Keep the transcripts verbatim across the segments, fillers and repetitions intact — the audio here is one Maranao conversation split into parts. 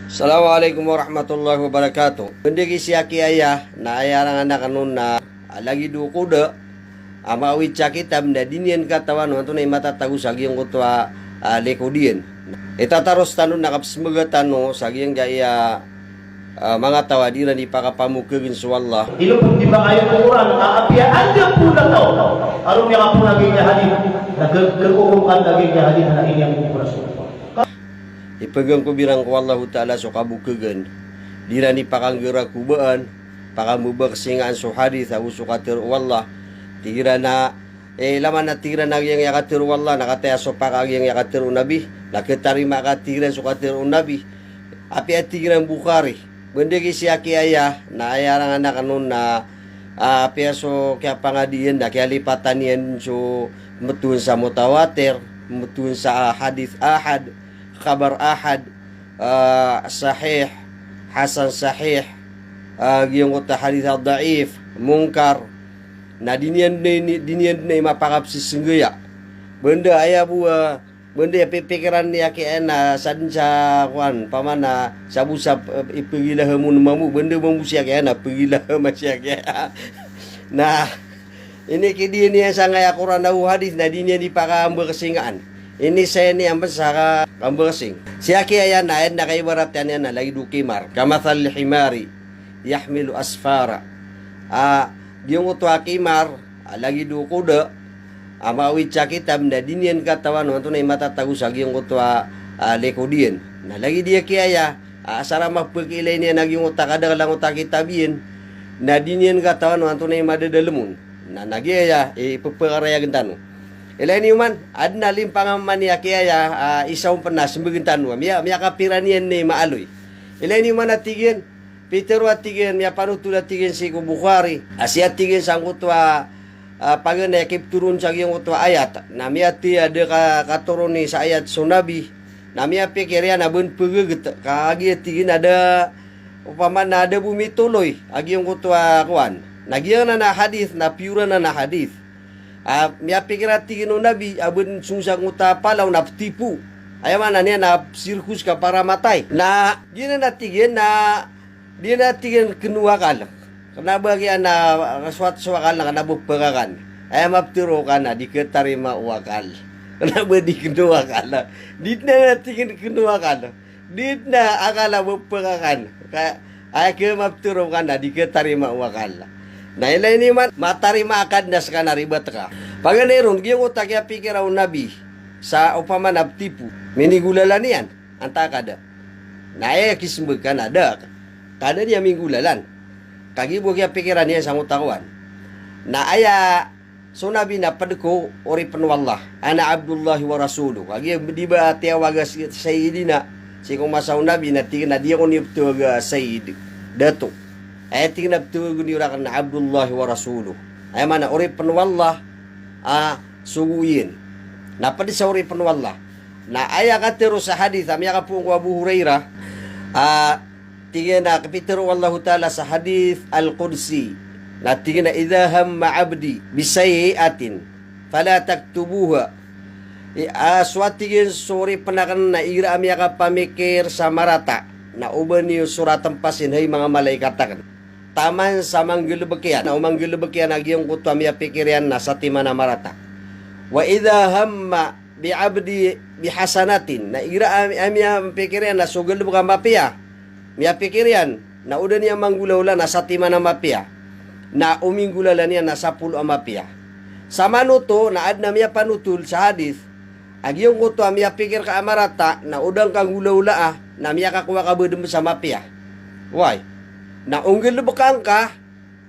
Assalamu alaikum warahmatullahi wabarakatuh. Bendegi si aki aya, na aya rangan aken on na lagid o koda a maawid sa kitab na di niyan katawan o antonaa i matatago sa giyangkoto a, ah, likod iyan. Itataros tano na kapsmega tano sa giyangkaya, ah, manga taw a di iran di pakapamokegen so Allah. Ino pon di ba kayo Quran, a apiya anda pon a taw a roo niyan kapoon a giyangkaya hadith, na ke-, kekokom kan a giyangkaya hadith na iniyan ko Rasul. Ipegang ko bilang ko Allahu Ta'ala so kabokegen. Di iran di pakanggera kobaan, pakambebaksingaan so hadith ago so katero o Allah. Tig iran a, eh, laman a tig iran a giyangkaya katero o Allah, na kataya so paka giyangkaya katero o Nabi, na ketarima ka tig iran so katero o Nabi. Apiya tig iran Bukhari. Bendegi si aki aya, na aya rangan aken on na, ah, apiya so kiyapangadiyan, na kiyalipatan iyan so metoon sa mutawatir, metoon sa hadith ahad, khabar ahad, ah, sahih, hasan sahih, ah, giyangkoto a hadith a daif, munkar. Na di niyan, di niyan, di niyan mapakapsisenggeya. Benda aya bo, ah, benda aya pipikiran i aki aya na saden sa kowan, pamana sabo sa, eh, ipegilahem on mambo, benda mambo si aki aya na pegilahem si aki aya. Na, ini ki di niyan sangkaya Quran ago hadith na di niyan di pakambaksingaan. Ini saya niyan pesa ka-, kambasing. Si aki aya na, aya na kaibarat iyan na lagid o kimar. Kamathalil himari yahmilu asfara. Ah, giyangkoto a kimar, ah, lagid o koda a maawid sa kitab na di niyan katawan o antonaa i matatago sa giyangkoto a, ah, likod iyan. Na lagid i aki aya, ah, asar a mapekiilay niyan a giyangkoto a kadakel angkoto a kitab iyan, na di niyan katawan o antonaa i madadalem on. Na, na giyaya, eh, ipepekarayagen tano. Ilay niyo man, aden a limpang a mani aki aya, ah, isa on pen na sembegen tano. Miya-, miyakapira niyan ni maaloy. Ilay niyo man a tig iyan, pitero a tig iyan, miyapanotol a tig iyan sii ko Bukhari. A siya tig iyan sangkoto a, ah, paganay a kipetoron sa giyangkoto a ayat. Na miyatey a da ka-, katoroni sa ayat so Nabi. Na miyapikir iyan a ben pegeget, kagiya tig iyan a da, opama na da bo mitoloy a giyangkoto a kowan. Na giyanan a hadith, na piyoran a hadith. Ah, miyapikir a tig iyan o Nabi a ben song sangkoto a palaw na petipo. Aya maana niyan na sirkus ka para matay. Na giyanan a tig iyan na di na tig iyan keno o akal. Kena ba giya na, ah, sowat so akal na kena ba pekakan. Aya mapetero ka na di ketarima o akal. Kena ba di keno o akal. Di na tig iyan keno o akal. Di na akal a ba pekakan. Ka, aya ke mapetero ka na di ketarima o akal. Na ilay niyo man, matarima akal na seka na ribat ka. Paganay ron, giyangkoto a kiyapikira o Nabi sa opama na petipo. Minigolalan iyan. Antaa ka da. Na aya kisembeg ka na da. Ka da niyan minggolalan. Kagiya bo kiyapikiran iyan sangkoto a kowan. Na aya so Nabi na ped ko oripen o Allah. Ana Abdullahi wa Rasuluh. Kagiya di ba tiyawag a si-, Sayyidina. Sii ko masa o Nabi na tig iyan a di ako niyo petawaga Sayyid. Dato. Aya tig iyan a petawagen iyo raken na Abdullahi wa Rasuluh. Aya maana oripen o Allah. Ah, sogo iyan. Na ped sa oripen o Allah. Na aya katero sa hadith a miyakapoon ko Abu Hurairah, ah, tig iyan a kapitero o Allahu Ta'ala sa hadith al-qudsi. Na tig iyan a, "Idha hamma abdi bi sayyi'atin, fala taktubuha." I, ah, so a tig iyan so oripen aken na igira a miyakapamikir sa marata, na oba niyo soraten pasin, hay manga malaikat aken. Taman sa manggalebek iyan, na o manggalebek iyan a giyangkoto a miyapikir iyan na satiman a marata. Wa idha hamma bi abdi bi hasanatin, na igira a, a miyapikir iyan na so galebek a mapiya. Miyapikir iyan, na o da niyan manggolawla na satiman a mapiya. Na o minggolalan iyan na sapolo a mapiya. Samanoto, na aden a miyapanotol sa hadith, a giyangkoto a miyapikir ka a marata, na o da ngka nggolawlaa, na miyakakowa ka ba den sa mapiya. Way. Na o nggalebek angka,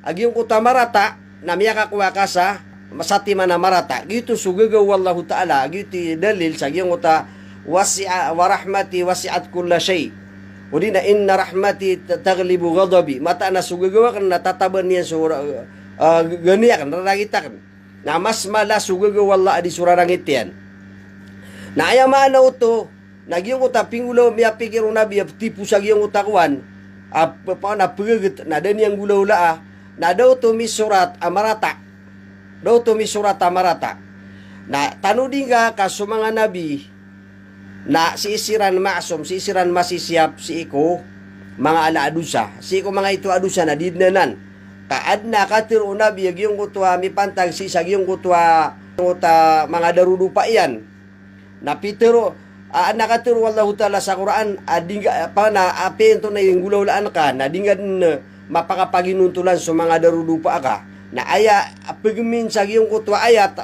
a giyangkoto a marata, na miyakakowa ka sa, satiman a marata. Giyoto so gagaw o Allahu Ta'ala, giyoto i dalil sa giyangkoto a wasi'a, wa rahmati wasi'at kulla shay. O di na inna rahmati ta-, taghlibu ghadabi. Mataan a so gagaw aken na tataban iyan so, ah, gani aken, rarangit aken. Na mas mala so gagaw o Allah a di so rarangit iyan. Na aya maana oto, na giyangkoto a pinggolaw a miyapikir o Nabi a petipo sa giyangkoto a kowan, a pe-, pawan a pegeget, na da niyan nggolawlaa, na da oto misorat a marata. Da oto misorat a marata. Na tanodi ngka ka so manga nabi, Na sii siran ma'sum, sii siran masisiyap sii ko manga ala a dosa. Sii ko manga ito a dosa na di dn anan. Ka adn a katharo o Nabi a giyangkoto a mipantag sii sa giyangkoto a, giyangkoto a manga darodopa iyan. Na pitharo, a, adn a katharo o Allahu Ta'ala sa Qur'an, a di ngka, a, opama na, a, apiya antonaa i nggolawlaan ka, na di ngka dn mapakapaginontolan so manga darodopa ka. Na aya, a, pegmin sa giyangkoto a ayat,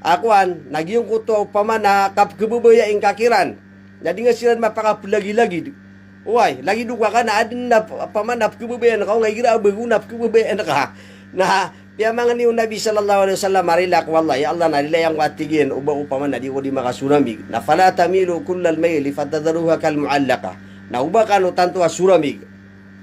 a kowan, na giyangkoto a opama na kapkhababayai ngka kiran. Na di ngka siran mapakaplagilagid. Oway, lagid o ka na adn a p-, opama na pkhababayaan ka, o nga igira a bago na pkhababayaan ka. Na piyamangni o Nabi sallallahu alaihi wasallam a rila ko Allah, ya Allah, na rila iyan ko a tig iyan, o ba opama na di ko di makasoramig. Na fala tamilu kullal mayli fatadharuha kal mu'allaqah. Na o ba kano tanto a soramig.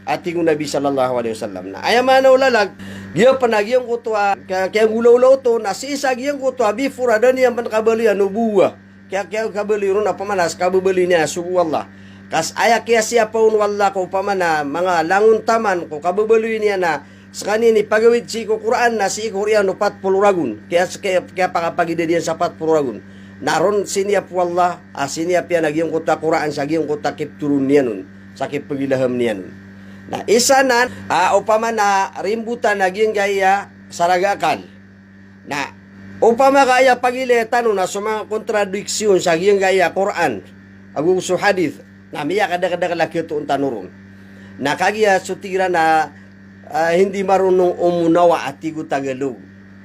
A tig o Nabi sallallahu alaihi wasallam. Na aya maana o lalag, giya pn a giyangkoto a, ka-, kiyanggolawla oto, na sii sa giyangkoto a before a da niyan pn kabaloy a nubuwah. Kiya, kiya, kabaloy ron a opama na so kababaloy niyan a sogo o Allah. Ka sa aya kiyasiyapa on o Allah ko opama na manga langon taman ko kababaloy niyan a skaniyan i pagawid sii ko Qur'an na sii ko oriyan o pat polo ragon. Kiya, kiya, kiyapakapagidad iyan sa pat polo ragon. Na ron siniyap o Allah, a siniyap iyan a giyangkoto a Qur'an sa giyangkoto a kiptoron iyan on, sa kipagilham iyan on. Na isa nan, a, opama na rimbotan a giyangkaya saraga akal. Na opama ka aya pagilaya tano na so manga kontradiksyon sa giyangkaya Qur'an ago so hadith, na miyakadakdakl a khatoon tano ron. Na kagiya so tig iran a, a, hindi marunong umunawa a tig o Tagalog.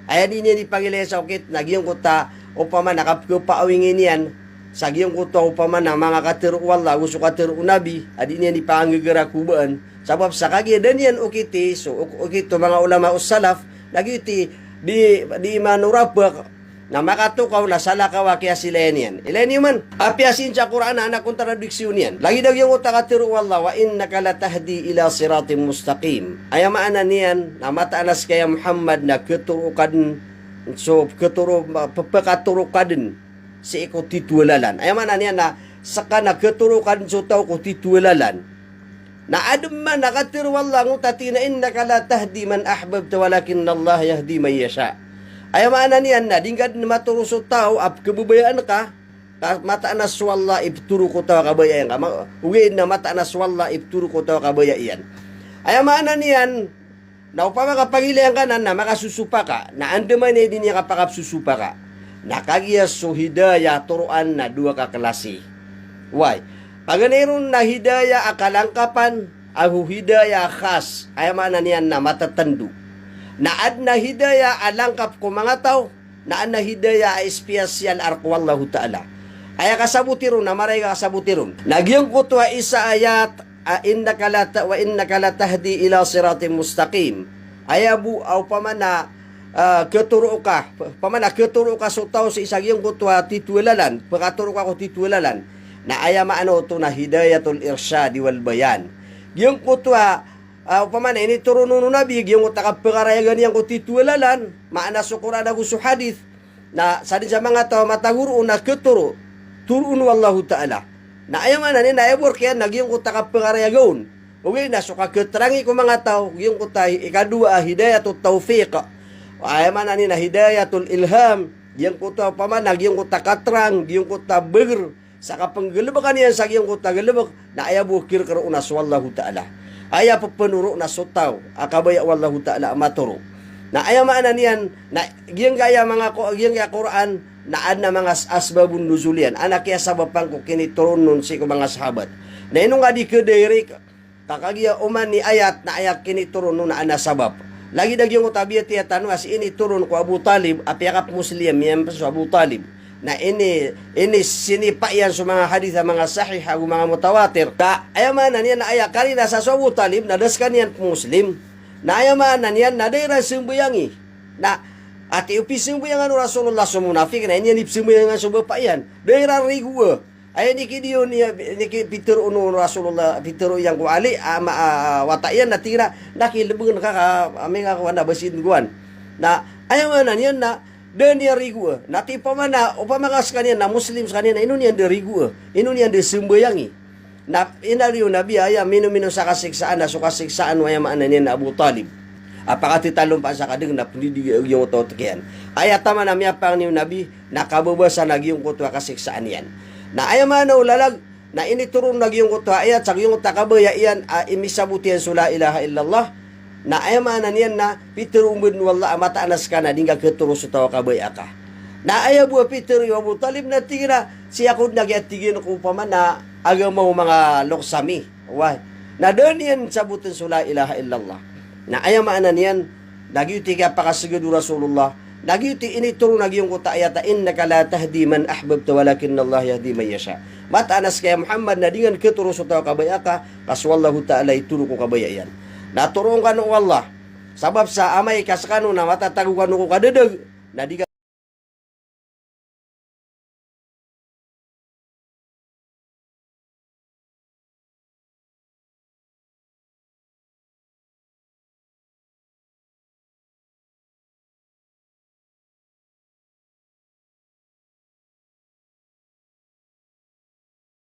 Aya di niyan di pagilaya sa okit na giyangkoto a opama na kapkhapaawingi niyan sa giyangkoto a opama na manga katharo o Allah ago so katharo o Nabi a di niyan di panggagara ko baan. Sabap sa kagiya da niyan okiti so ok-, okit o manga ulama o salaf, na giyoto i di, di iman o rapak, na makatokaw na salakaw a kiyasilaya niyan. Ilaya niyo man. Apiya sii sa Qur'an a adn a kontradiksyon iyan. Lagid a giyangkoto a katharo o Allah, "Wa innaka latahdi ila siratin mustaqim." Aya maana niyan, na mataan a ska ya Muhammad na khatoro ka dn, so khatoro, p-, pkatoro ka dn sii ko titho a lalan. Aya maana niyan na ska na khatoro ka dn so taw ko titho a lalan. Na adn man a katharo o Allah angkoto a tig iyan a, "Innaka la tahdi man ahbabta walakinnallaha yahdi man yasha." Aya maana niyan na di ngka dn matoro so taw a pkhababayaan ka, ka mataan a so Allah i ptoro ko taw a kabaya iyan ka. Ma-, ogaid na mataan a so Allah i ptoro ko taw a kabaya iyan. Aya maana niyan, na opama ka pagilaya ngka nan na makasosopa ka, na andamanaya i di niyan kapakapsosopa ka. Na kagiya so hidayah toroan na dowa ka klasi. Wai. Paganay ron na hidayah a kalangkapan, ago hidayah a khas, aya maana niyan na matatando. Na adn a hidayah a langkap ko manga taw, na adn a hidayah a special a rk o Allahu Ta'ala. Aya kasaboti ron, na marayag a kasaboti ron. Na giyangkoto a isa a ayat, a, "Innaka la ta-, wa innaka la tahdi ila siratin mustaqim." Aya bo a opama na, a, khatoro ka, opama na khatoro ka so taw sii sa giyangkoto a titho a lalan, pkatoro ka ko titho a lalan. Na aya maana oto na hidayatul irshad wal bayan. Giyangkoto a, a, opama na initoron o Nabi, giyangkoto a kapakarayagan iyan ko titho a lalan, maana so Qur'an ago so hadith. Na sadn sa manga taw a matagoro on na khatoro, toroon o Allahu Ta'ala. Na aya maana niyan na aya bo rk iyan na giyangkoto a kapakarayaga on. Ogaid na so kakhaterangi ko manga taw, giyangkoto a hi-, ikadowa a hidayatut tawfiq. Aya maana niyan na hidayatul ilham, giyangkoto a opama na giyangkoto a katerang, giyangkoto a bagr, sa kapnggalbkan iyan sa giyangkoto a galbk, na aya bo a khirk roo na so Allahu Ta'ala. Aya pphanoro na so taw a kabaya o Allahu Ta'ala a matoro. Na aya maana niyan, na giyangkaya manga ko-, giyangkaya Qur'an, na adn a manga as-, asbabun nuzul iyan. Adn a kiyasabapan ko kinitoron on sii ko manga sahabat. Na ino nga di khadirect, ka kagiya oman i ayat na aya kinitoron on na adn a sabap. Lagid a giyangkoto a biyatiya tano a sii initoron ko Abu Talib, a piyakapmuslim iyan pn so Abu Talib. Na ini, inisinipa iyan so manga hadith a manga sahih ago manga mutawatir. Ka aya maana niyan na aya karina sa so Abu Talib na da skaniyan pmuslim. Na aya maana niyan na da iran sambayangi. Na ati o pisambayangan o Rasulullah so munafik, na iniyan i psambayangan so bapa iyan. Da iran rigoa. Aya nikidiyo niya, niki-, pitero o Rasulullah, pitero iyan ko Ali, a, ma-, a, wata iyan na tig iran, na kilebeng ka, ka, ami nga ko ana basin goan. Na aya maana niyan na da niyan rigoa. Na ati opama na, opama ka skaniyan na Muslim skaniyan, na ino niyan da rigoa, ino niyan da sambayangi. Na inaloy o Nabi a aya minomino sa kasiksaan na so kasiksaan o, aya maana niyan na Abu Talib a pakatetalompaan sa kadeng na pndidiga giyangkoto a otek iyan. Aya taman a miyapangni o Nabi na kababasa na giyangkoto a kasiksaan iyan. Na aya maana o lalag, na initoron na giyangkoto a ayat sa giyangkoto a kabaya iyan a imisabot iyan so la ilaha illallah. Na aya maana niyan na pitharo on o Allah a mataan a ska na di ngka khatoro so taw a kabaya ka. Na aya bo a pitharo o Abu Talib na tig iyan a, sii ako dn a giya tig iyan ko opama na agama o manga loks ami. Wai. Na da niyan sabotn so la ilaha illallah. Na aya maana niyan, na giyoto i kiyapakasgad o Rasulullah. Na giyoto i initoron na giyangkoto a ayat a, "Innaka la tahdi man ahbabta walakinnallaha yahdi man yasha." Mataan a ska ya Muhammad na di ngka khatoro so taw a kabaya ka, ka so Allahu Ta'ala i toro ko kabaya iyan. Na toroon kano o Allah. Sabap sa amay ka skano na matatago kano ko kadadag. Na di